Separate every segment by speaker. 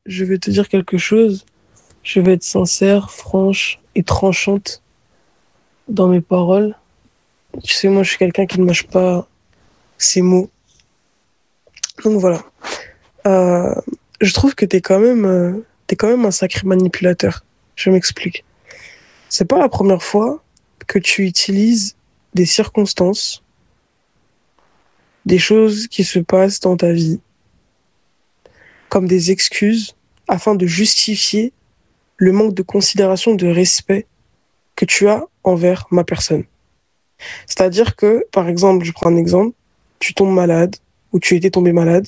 Speaker 1: Je vais te dire quelque chose. Je vais être sincère, franche et tranchante dans mes paroles. Tu sais, moi, je suis quelqu'un qui ne mâche pas ses mots. Donc voilà. Euh, je trouve que t'es quand même, euh, t'es quand même un sacré manipulateur. Je m'explique. C'est pas la première fois que tu utilises des circonstances, des choses qui se passent dans ta vie, comme des excuses afin de justifier le manque de considération, de respect que tu as envers ma personne. C'est-à-dire que, par exemple, je prends un exemple, tu tombes malade ou tu étais tombé malade,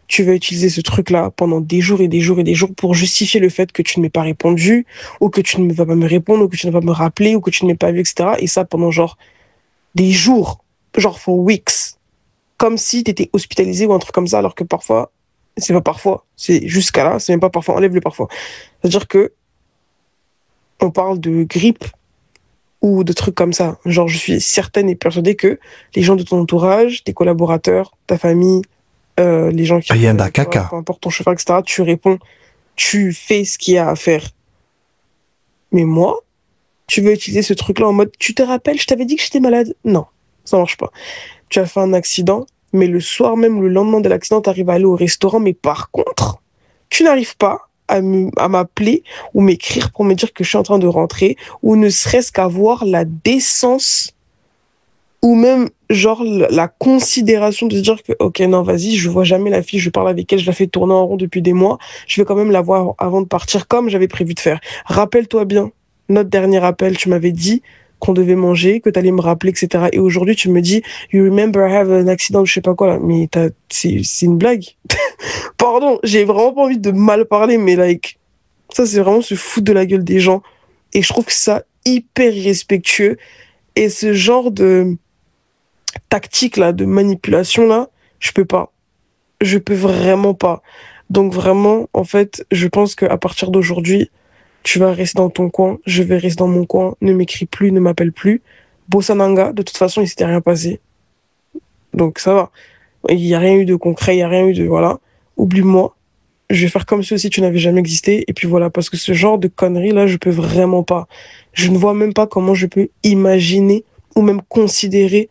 Speaker 1: tu vas utiliser ce truc-là pendant des jours et des jours et des jours pour justifier le fait que tu ne m'aies pas répondu ou que tu ne vas pas me répondre ou que tu ne vas pas me rappeler ou que tu ne m'aies pas vu, etc. Et ça pendant genre des jours, genre for weeks, comme si tu étais hospitalisé ou un truc comme ça, alors que parfois, c'est pas parfois, c'est jusqu'à là, c'est même pas parfois, enlève le parfois. C'est-à-dire que on parle de grippe ou de trucs comme ça. Genre, je suis certaine et persuadée que les gens de ton entourage, tes collaborateurs, ta famille, euh, les gens qui...
Speaker 2: Ayanda caca.
Speaker 1: Peu importe ton chauffeur, etc., tu réponds, tu fais ce qu'il y a à faire. Mais moi, tu veux utiliser ce truc-là en mode, tu te rappelles, je t'avais dit que j'étais malade. Non, ça marche pas. Tu as fait un accident, mais le soir même, le lendemain de l'accident, tu arrives à aller au restaurant, mais par contre, tu n'arrives pas à m'appeler ou m'écrire pour me dire que je suis en train de rentrer, ou ne serait-ce qu'avoir la décence ou même genre la considération de se dire que ok non vas-y je vois jamais la fille je parle avec elle je la fais tourner en rond depuis des mois je vais quand même la voir avant de partir comme j'avais prévu de faire rappelle-toi bien notre dernier appel tu m'avais dit qu'on devait manger que t'allais me rappeler etc et aujourd'hui tu me dis you remember I have an accident je sais pas quoi là mais c'est c'est une blague pardon j'ai vraiment pas envie de mal parler mais like ça c'est vraiment se foutre de la gueule des gens et je trouve que ça hyper irrespectueux et ce genre de tactique là, de manipulation là, je peux pas. Je peux vraiment pas. Donc vraiment, en fait, je pense qu'à partir d'aujourd'hui, tu vas rester dans ton coin, je vais rester dans mon coin, ne m'écris plus, ne m'appelle plus. Bossananga, de toute façon, il s'était rien passé. Donc ça va. Il n'y a rien eu de concret, il n'y a rien eu de... Voilà. Oublie-moi. Je vais faire comme si aussi tu n'avais jamais existé. Et puis voilà, parce que ce genre de conneries là, je peux vraiment pas. Je ne vois même pas comment je peux imaginer ou même considérer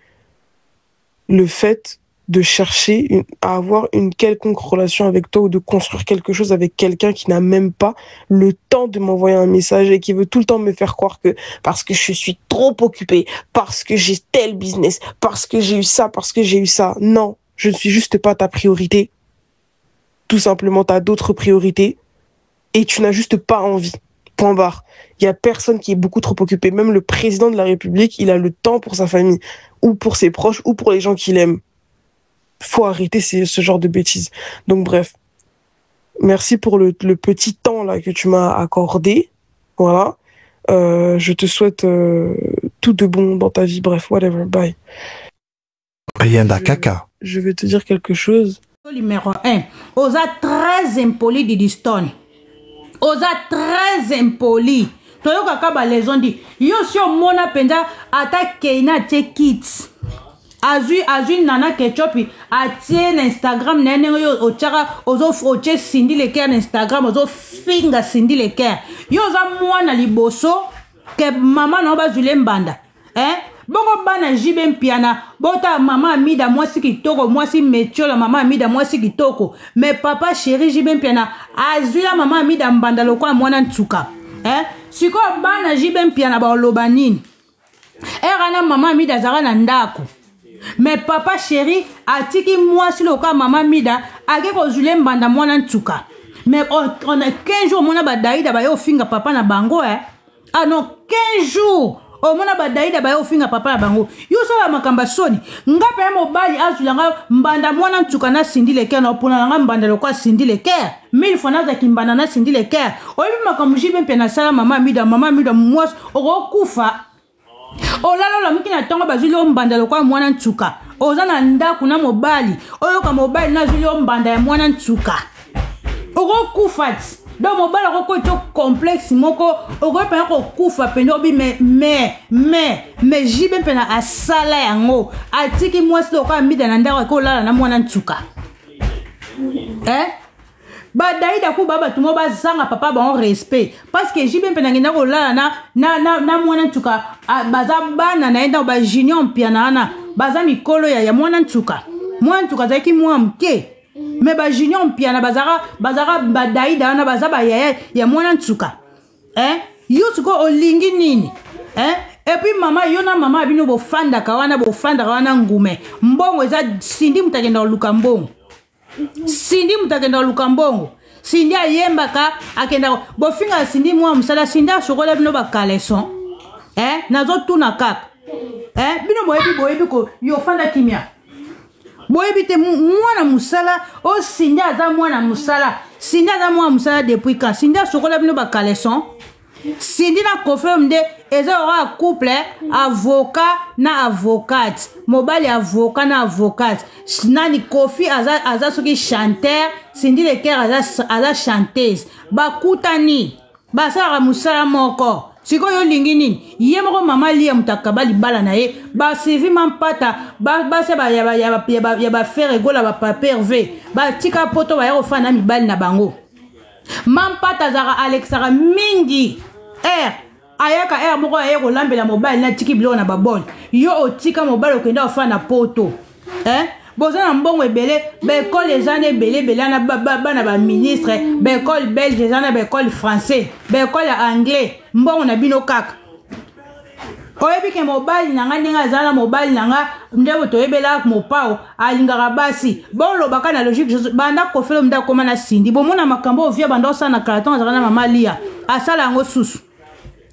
Speaker 1: le fait de chercher une, à avoir une quelconque relation avec toi ou de construire quelque chose avec quelqu'un qui n'a même pas le temps de m'envoyer un message et qui veut tout le temps me faire croire que parce que je suis trop occupée, parce que j'ai tel business, parce que j'ai eu ça, parce que j'ai eu ça. Non, je ne suis juste pas ta priorité. Tout simplement, tu as d'autres priorités et tu n'as juste pas envie. Point barre. Il y a personne qui est beaucoup trop occupé. Même le président de la République, il a le temps pour sa famille ou pour ses proches ou pour les gens qu'il aime. Faut arrêter ce, ce genre de bêtises. Donc bref, merci pour le, le petit temps là que tu m'as accordé. Voilà. Euh, je te souhaite euh, tout de bon dans ta vie. Bref, whatever. Bye.
Speaker 2: Ayanda Kaka.
Speaker 1: Je vais te dire quelque chose.
Speaker 3: Numéro 1. Oza très impoli Didi Stone. Oza très impoli. toyokaka baleson di yo si omona mpenza ata keina atie kit azwi azwi nana ketchup atie na instagram na ye ndenge yo otiaka otie cindy leker na instagram ozofinga cindy leker yo oza mwana liboso ke mama na yo bazwile mbanda eh? bongo bana JB Mpiana bota mama Amida mwasi kitoko mwasi metiola mama Amida mwasi kitoko mais papa chéri JB Mpiana azwila mama Amida mbanda lokola mwana nsuka eh? sikoyo bana JB Mpiana baoloba nini ere wana mama Amida azalaka na ndako mais papa chéri atiki mwasi lokola mama Amida ake kozwile mbanda mwana nsuka mais on a 15 jours omona badaida baye ofinga papa na bango eh? ah non 15 jours omona badaida baye ofinga papa na bango yo osala makambo ya soni nga mpe mobali azwila nga mbanda mwana ntuka na sindi leker na opona na nga mbanda lokola sindi leker mille fois nazaki mbanda na sindi leker oyebi makambo jibe mpe nasala mama mida mama mida mwasi okokufa olala olamuki na ntongo bazwili yo mbanda lokola mwana ntuka oza na ndako na mobali oyoka mobali nazwili yo mbanda ya mwana ntuka okokufa ti donc mobali akokoti yo complexe moko okoki mpenza kokufa mpenza obi me me me me jibe mpena asala yango atiki mwasi lokola mida na ndako akolala na mwana ntuka eh? Badaida ku ba bato mo bazanga papa bango respect, parce que JB mpe nangenda kolala na, na, na, na mwana ntuka, baza bana na ye ntango bajunior mpiana wana baza mikolo ya, ya mwana ntuka. Mwana ntuka azalaki mwa moke, me bajunior mpiana bazalaka bazalaka badaida wana baza bayaya ya mwana ntuka, eh? Yo sikoyo olingi nini, eh? Et puis mama, yo na mama bino bofandaka wana, bofandaka wana ngume, mbongo eza Sindi moto akenda koluka mbongo, Sindi moto akenda koluka mbongo, Sindi ayembaka, akenda bofinga Sindi mwa mosala, Sindi asokola bino bacaleçon, eh? Nazotuna kaka, eh? Bino boyebi, boyebi ko yo fanda kimia, boyebi te mwana mosala oyo Sindi aza mwana mosala, Sindi aza mwana mosala depuis quand Sindi asokola bino bacaleçon? Sindi na Koffi nde eza lokola couple avocat na avocate, mobali avocat na avocate. Nani Koffi aza, aza soki chanteur, Sindi Leker aza, aza chanteuse, bakutani basalaka mosala moko. Sikoyo olingi nini? Ye moko mama Lia moto akaba libala na ye, baSylvie Mampata, basi ya baFerre Gola, bapape Herve, batika poto, baya kofanda na mibali na bango. Mampata azalaka alekisaka mingi aire, ayaka aire moko aye kolambela mobali, natiki biloko na babole. Yo otika mobali, okenda ofanda na poto, eh? Boza na mbongo ebele, baekole eza na ebele ebele na bana baministre, baekole belge eza na baekole français, baekole ya anglais, mbongo na bino kaka. Oyebi ke mobali na nga ndenge aza na mobali na nga nde toyebela mopao alingaka basi, bolobaka na logique. Banda Koffi Olomide akóma na Sindi, bomona makambo oyo via banda osala na kala azalaka na mama Lia, asala yango susu,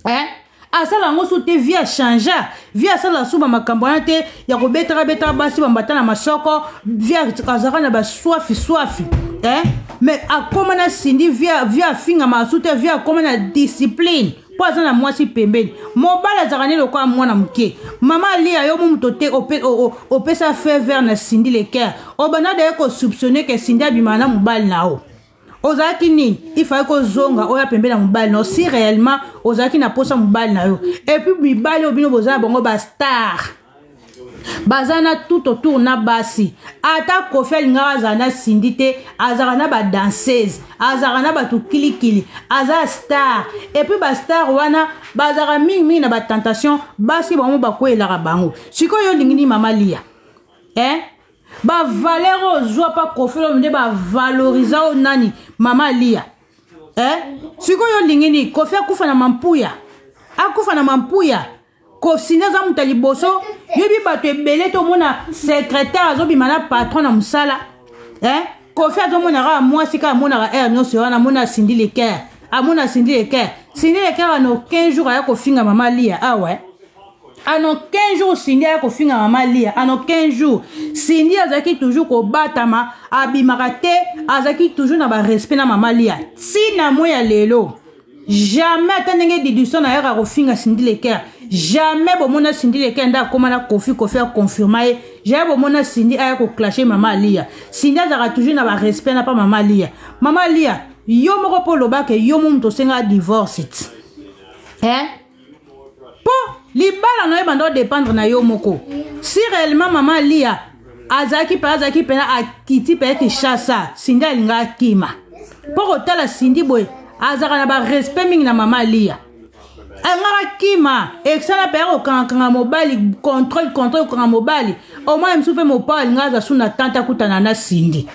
Speaker 3: eh? Asala yango su te. Vie achange, vie asala su bamakambo wana te ya kobetaka betaka basi bambata na masoko. Vie azalaka na baswafi swafi, eh? Mais akóma na Sindi, vie afingama su te, vie akóma na discipline mpo aza na mwasi pembeni. Mobali azalaka nde lokola mwana moke. Mama Alia, yo mo moto te opesa feu vert na Sindi Leker, obanda daye kosoupçonner ke Sindi abimaka na mobali na yo. Ozalaki nini? Ifai kozonga oyo pembeni na mobali na yo, si réellement ozalaki na posa mobali na yo. Et puis mibali oyo bino boza na bango, bastar baza na tout autour na basi. Ata Koffi alingaka azala na Sindi te, azalaka na badanseuse, azalaka na bato kilikili, aza star. Et puis bastar wana bazalaka mingimingi na batentation, basi bango bakweyelaka bango. Sikoyo olingi nini, mama Lia, eh? Bavaleur oyo ozwa pa Koffi oyo nde bavaloriza oyo nani, mama Lia, eh? Sikoyo olingi nini? Koffi akufa na mampuya, akufa na mampuya. Kosinde aza moto ya liboso. Yoyebi bato ebele tomona secrétaire azobima na patron na mosala, eh? Koffi azomona kaka mwasi, kaka amonaka aire nyonso wana, amona Sindi Leker, amona Sindi Leker. Sindi Leker ano 15 jours aya kofinga mama Lia awa, eh? Ano 15 jours Sindi aya kofinga mama Lia, ano 15 jours Sindi azalaki toujours kobatama, abimaka te, azalaki toujours na barespect na mama Lia ntina mo ya lelo. Jamais, ata ndenge Didison ayaka kofinga Sindi Leker, jamais bomona Sindi Leker nde akóma na Koffi, Koffi aconfirma ye, jamais bomona Sindi aya koclasher mama Alia. Sindi azalaka toujours na barespect na pa mama Alia. Mama Alia, yo moko mpo olobaka yo mo moto osenga divorce ti, eh? Mpo libala na yo ebanda odépendre na yo moko. Si réellement mama Alia azalaki mpe azalaki mpena akiti mpe Kinshasa, Sindi alinga akima mpo kotala Sindi boye azalaka na barespect mingi na mama Alia, angaka kima ekisala mpe akokangakanga mobali, contrôle contrôle, kokanga mobali omwana mosusu mpe mopao alinga aza su na tante akutana na Sindi,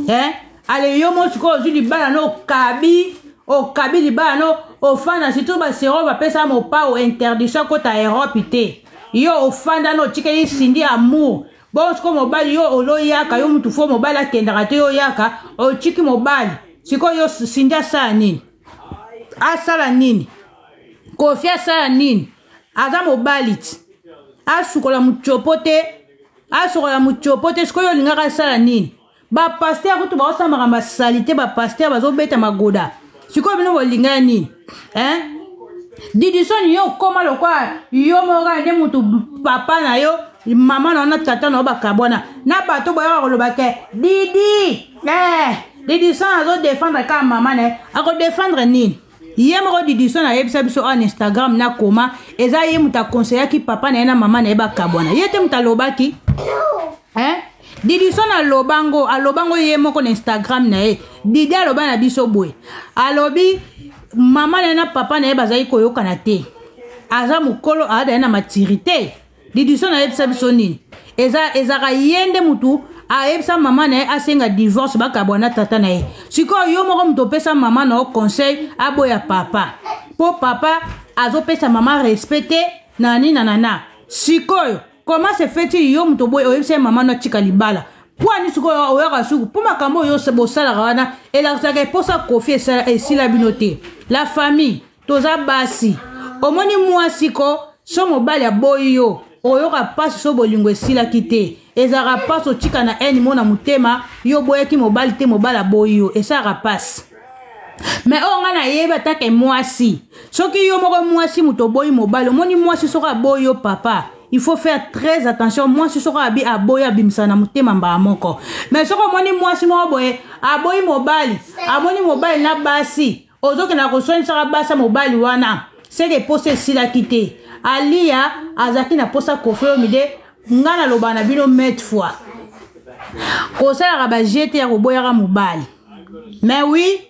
Speaker 3: eh? Ale yo mo sikoyo ozwi libala no, okabi, okabi libala no, ofanda, surtout basero bapesa mopao interdiction akota Europe te. Yo ofanda no, otikeli Sindi amour. Bongo sikoyo mobali yo oloyaka, yo mutu fo mobali akendaka te, yo oyaka otiki mobali. Sikoyo yo Sindi asala nini? Asala nini? Koffi asala nini? Aza mobali ti asukola mutiopo te, asukola mutiopo te. Sikoyo olingaka asala nini? Bapasteur kutu baosala makambo ya sali te, bapasteur bazobeta magoda. Sikoyo bino bolinga ya nini, hein? Didison, yo okóma lokola yo moko kaka nde mutu papa na yo, mama na yo na tata na yo bakabwana na bato boyaka koloba ke Didi, eh, Didison azodefendre kaka mama na ye. Akodefendre nini? Ye moko Didison ayebisa biso en Instagram na koma eza ye moto akonseyaki papa na ye na mama na ye bakabwana, ye te moto alobaki, hein? Didison aloba ngo, aloba ngo ye moko na Instagram na ye. Didi aloba na biso boye. Alobi mama na ye na papa na ye bazali koyokana te. Aza mokolo aza na maturité. Didison ayebisa biso nini? Eza ezaka ye nde mutu ayebisa mama na ye asenga divorce bakabwa na tata na ye. Sikoyo yo moko mutu opesa mama na yo conseil aboya papa. Po papa azopesa mama respect te na nini na nana. Sikoyo comment se fait-il yo moto boye oyebisa ye mama no atika libala mpo ani sikoyo oyaka suku mpo makambo oyo bosalaka wana elakisaka eposa kofi esila bino te. La famille toza basi, omoni mwasi ko so mobali aboyi yo oyoka mpasi so bolingo esilaki te, ezalaka mpasi otika na haine mo na motema, yo oboyaki mobali te, mobali aboyi yo, esalaka mpasi. Me oyo ngai nayebi atake mwasi, soki yo moko mwasi moto oboyi mobali, omoni mwasi soki aboyi yo papa, il faut faire très attention. Mwasi soki abi aboyi abimisa na motema mbala moko. Mais soki omoni mwasi moko boye aboyi mobali, amoni mobali na basi, ozokenda koswanisaka basi ya mobali wana, seke eposa esilaki te. Alia azalaki na posa Koffi Olomide. Nga naloba na bino maintes fois, kosalaka ba jete ya koboyaka mobali. Mais oui,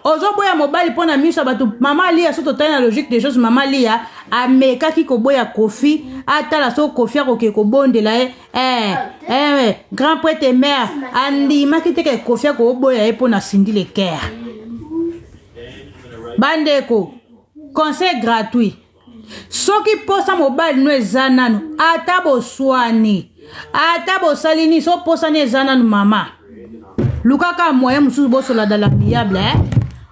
Speaker 3: ozoboya mobali mpo na miso ya bato. Mama Alia, so totali na logique des choses, mama Alia amekaki koboya Koffi, atala so Koffi akoke kobondela ye. Grand prêtre mère andimaki te ke Koffi akoboya ye mpo na Cindy Le Cœur. Bandeko, conseil gratuit, soki posa mobali no eza nanu, ata boswani, ata bosali nini, so posani eza nanu, mama lukaka moyen mosusu bosola dans l'amiable, eh?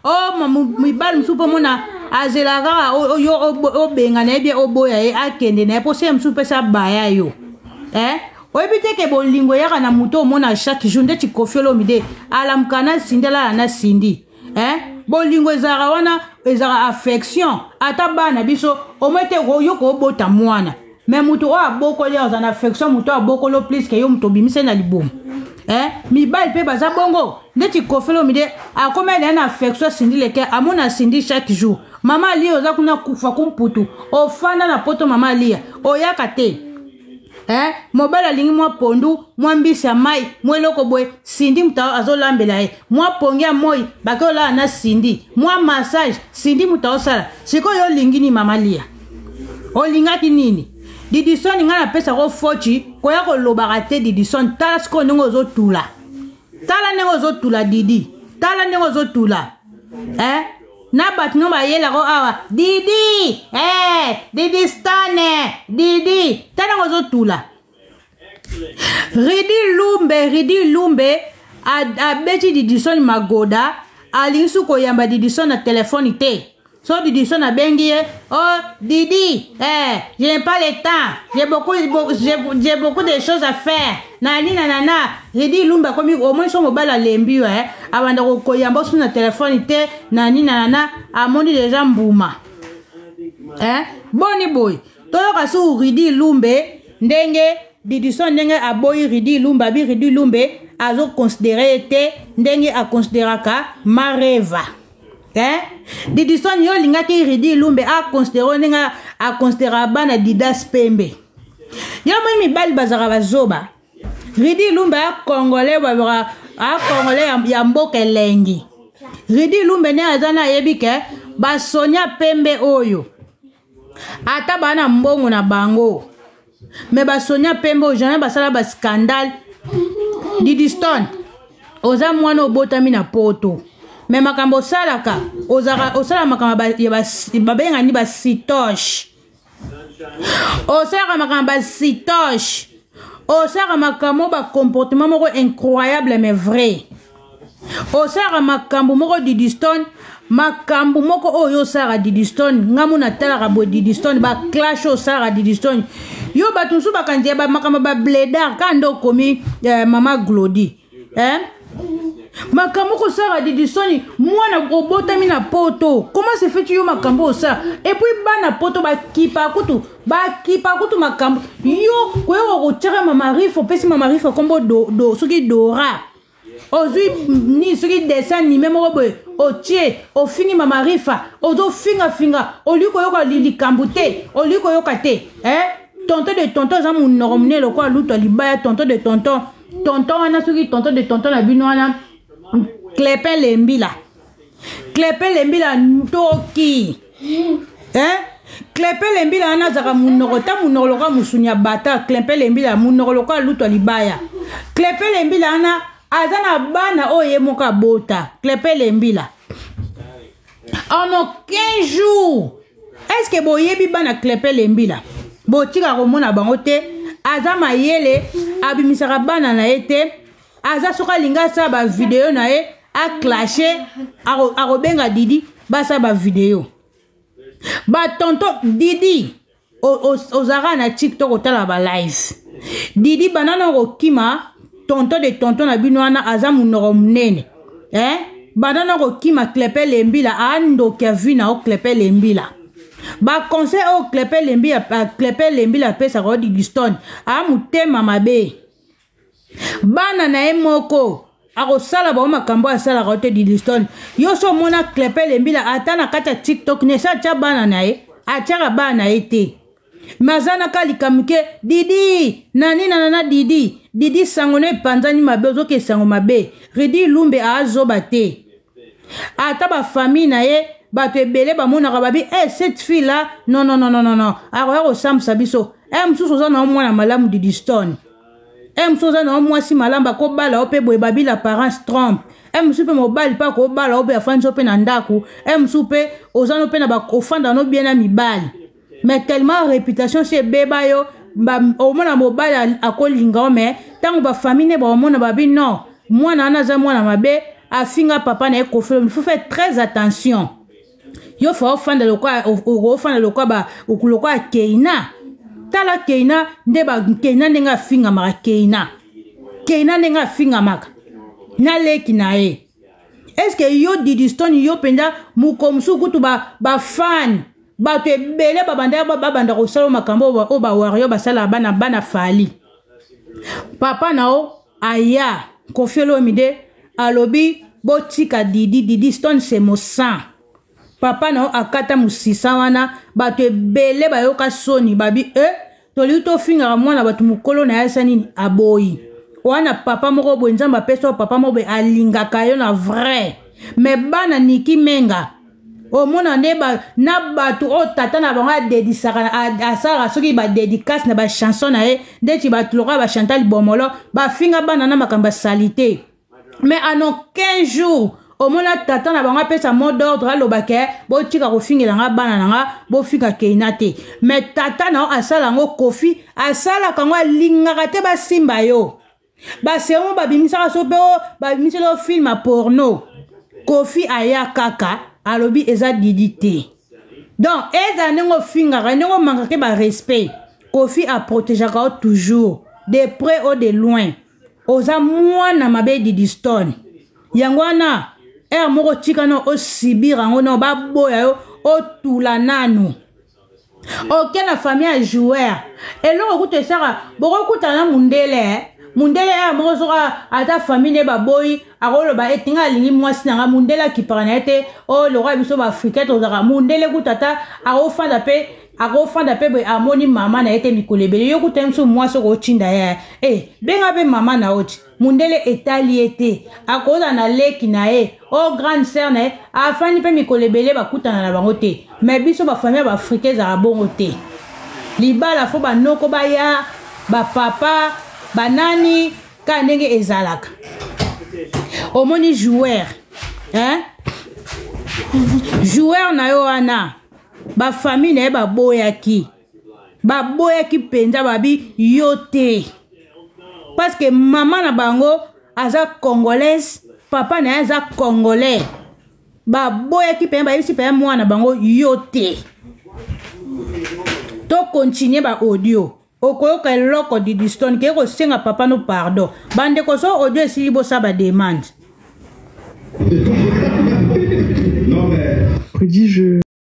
Speaker 3: O mibali mosusu mpo mona azela kaka yo obenga na ye bie oboya ye akende na ye, mpo se mosusu mpesa baya yo, eh? Oyebi te ke bolingo eyaka na moto omona chaque jour ndeti Koffi Olomide alamuka na Cindy, alala na Cindy, eh? Bolingo ezalaka wana, ezalaka affection. Ata bana biso omoi te yo koobota mwana, me moto oyo abokoli aza na affection, moto oyo abokoli plus ke yo moto obimise na libumu, eh? Mibali mpe baza bongo ndeti Koffi Olomide akomi alea na affection Cindy Leke, amona Cindy chaque jour. Mama Alia oza kuna kufa kumputu, ofanda na poto, mama Alia oyaka te, eh? Mobali alingi mwa pondu, mwa mbisi ya mai, mwa eloko boye, Cindy moto azolambela ye, mwa pongi ya moi bake olala na Cindy, mwa massage Cindy moto aosala. Sikoyo olingi nini mama Lia? Olingaki nini? Didison, ngai napesako foci koya kolobaka te. Didison, tala sikoyo ndenge ozotula, tala ndenge ozotula Didi, tala ndenge ozotula, eh? Na bato no bayelako awa Didi, eh, Didi Stone, Didi, tala ndenge ozotula. Ridi Lumbe, Ridi Lumbe abeti Didison magoda, alingi su koyamba Didison na telefone te. So Didison abengi ye, oh Didi, eh, je n'ai pas le temps, j'ai beaucoup, j'ai beaucoup de choses à faire na nina na na. Ridi Lumbe akomi omoni so mobali alembi yo, eh, abanda koyamba osu na telefone te na nina na na, amoni deja mbuma, eh, boni boye. Toyoka su Ridi Lumbe ndenge Didison ndenge aboyi Ridi Lumbe, abi Ridi Lumbe azoconsidere ye te ndenge aconsideraka Mareva, eh? Didison, yo olingaki Ridi Lumbe aconsidere ndenge aconsideraka bana Didas Pembe. Yo moni mibali bazalaka bazoba. Ridi Lumbe a congolais, babaka a congolais ya mboka elengi. Ridi Lumbe nde aza na ayebi ke basonia pembe oyo ata baa na mbongo na bango, me basonia pembe oyo jamais basala bascandale. Didi Stone, oza mwana obotami na poto, me makambo osalaka, osala makambo babenga ni basitoche, osalaka makambo basitoche, osalaka makambo bacomportement moko incroyable mais vrai. Osalaka makambo moko Didi Stone, makambo moko oyo osalaka Didi Stone, nga mo natalaka boye Didi Stone, baclash oyo osalaka Didi Stone, yo bato mosusu bakanzi ya makambo babledar kaka nde okomi, eh, mama Glodi, eh? Makambo kosalaka Didisoni, mwana obotami na poto, comment se fait yo makambo osala? Et puis bana poto bakipa kutu, bakipa kutu makambo yo koyoka kotiaka mama Rif, opesi mama Rif kombo do, do, soki Dora, ozwi ni soki dessin anime moko boye otie, ofingi mama Rifa, ozofingafinga, olingi koyoka likambo te, olingi koyoka te, eh? Tonton de tonton aza monoko monene lokola lutu ya libaya. Tonton de tonton, Tonton wana soki tonton de tonton na bino wana Clepin Lembila. Clepin Lembila ndoki. Hein? Clepin Lembila wana azalaka monoko ta monoko lokola mosuni ya bata. Clepin Lembila monoko lokola lutu ya libaya. Clepin Lembila wana aza na bana oyo ye moko abota. Clepin Lembila. En aucun jour est-ce que boyebi bana Clepin Lembila? Botika komona bango te. Aza mayele, abimisaka bana na ye te. Aza soki alingi asala ba video na ye, a clasher, akobenga Didi, basala ba video. Ba tonton Didi, ozalaka na TikTok otala ba live. Didi banana okokima tonton de tonton na bino wana aza monoko monene. Eh? Banana okokima Clepin Lembila, andoki ya vie na yo Clepin Lembila. Ba conseil oyo Clepin Lembila, Clepin Lembila apesaka yo Didi Stone, a motema mabe. Bana na ye moko akosala bango makambo oyo asalaka yo te Didi Stone. Yo so omona Clepin Lembila ata na kati ya TikTok ne sa atia bana na ye, atiaka bana na ye te. Mais aza na ka likambo ke Didi nani na nana Didi, Didi sango na epanzani mabe, ozoke sango mabe. Ridi Lumbe azoba te. Ata ba famille na ye bato ebele bamonaka babi, eh, cette fille là, non non non non non non, akoya kosambisa biso. Eh, mosusu oza na mwana malamu Didi Stone. Eh, mosusu oza na mwasi malamu akobala yo mpe boye babi l'apparence trompe. Eh, mosusu mpe mobali mpe akobala yo mpe afandisi yo mpe na ndako. Eh, mosusu mpe oza no mpe na ba ofanda no bien na mibali. Mais tellement réputation se ebeba yo, ba, omona mobali akolinga yo, mais ntango ba famille ne baomona babi non, mwana wana aza mwana mabe, afinga papa na ye Koffi Olomide. Il faut faire très attention. Yo fa ofanda lokola, ofanda lokola ba, lokola Keina. Tala Keina nde ba, Keina ndenge afingamaka Keina. Keina ndenge afingamaka na leki na ye. Est-ce que yo Didi Stone yo mpenza moko mosusu kutu ba fan bato ebele babanda, babanda kosala makambo oyo ba warrior basalaka bana, bana Fally. Papa na yo aya Koffi Olomide alobi botika Didi, Didi Stone c'est mon sang. Papa na yo akata mosisa wana, bato ebele bayoka soni babi tolingi tofingaka mwana bato mokolo na ye asa nini aboyi. Wana papa moko boye Nzambe apesa yo papa moko boye alingaka yo na vrai. Mais bana Niki Menga omona nde ba, na bato oyo tata na bango adedisaka, asalaka soki ba dédicace na ba chanson na ye, ndeti bato lokola ba Chantal Bomolo bafinga bana na makambo ya salite. Mais en aucun jour omona tata na bango apesa mot d'ordre aloba ke botika kofingela nga bana na nga, bofinga Keina te. Mais tata na yo asala yango, Koffi asalaka yango, alingaka te basimba yo. Basengo babimisaka so mpe oyo babimisela yo film ya porno, Koffi aya kaka alobi eza Didi te. Donc ezala ndenge ofingaka, ndenge omangaka ba respect, Koffi aprotégeaka yo toujours de près ou de loin. Oza mwana mabe Didi Stone. Yango wana heure moko tika na osibir yango na baboya yo otula nanu. Oke na famille ya joueur. Eloko kutu esaka bokokutana na mundele, eh? Mundele heure moko soka ata famille ne baboyi akoloba ete nga alingi mwasi na nga, mundele akipaka na ye te. Oyo lokola biso ba africain tozalaka mundele kutu ata akofanda pe, akofanda pe boye amoni mama na ye te mikolo ebele. Yo kutu ye mosusu mwasi okotinda ye, benga pe mama na yo ti. Mundele etali ye te, akozala na leki na ye o grande sœur na ye afandi pe mikolo ebele bakutana na bango te. Mais biso ba famille ya ba africain ezalaka bongo te. Libala fo banoko baya, ba papa, banani, kaka ndenge ezalaka. Omoni joueur, hein? Joueur na yo wana, ba famille na ye baboyaki. Baboyaki mpenza babi yo te. Parce que mama na bango aza congolaise, papa na ye aza congolais. Baboyaki mpenza, bayebisi mpenza mwana bango yo te. To continuer ba audio. Okoyoka eloko Didi Stone ke kosenga papa no pardon. Bandeko so audio esili bosa ba demande.
Speaker 2: Non mais
Speaker 1: Rudy, je.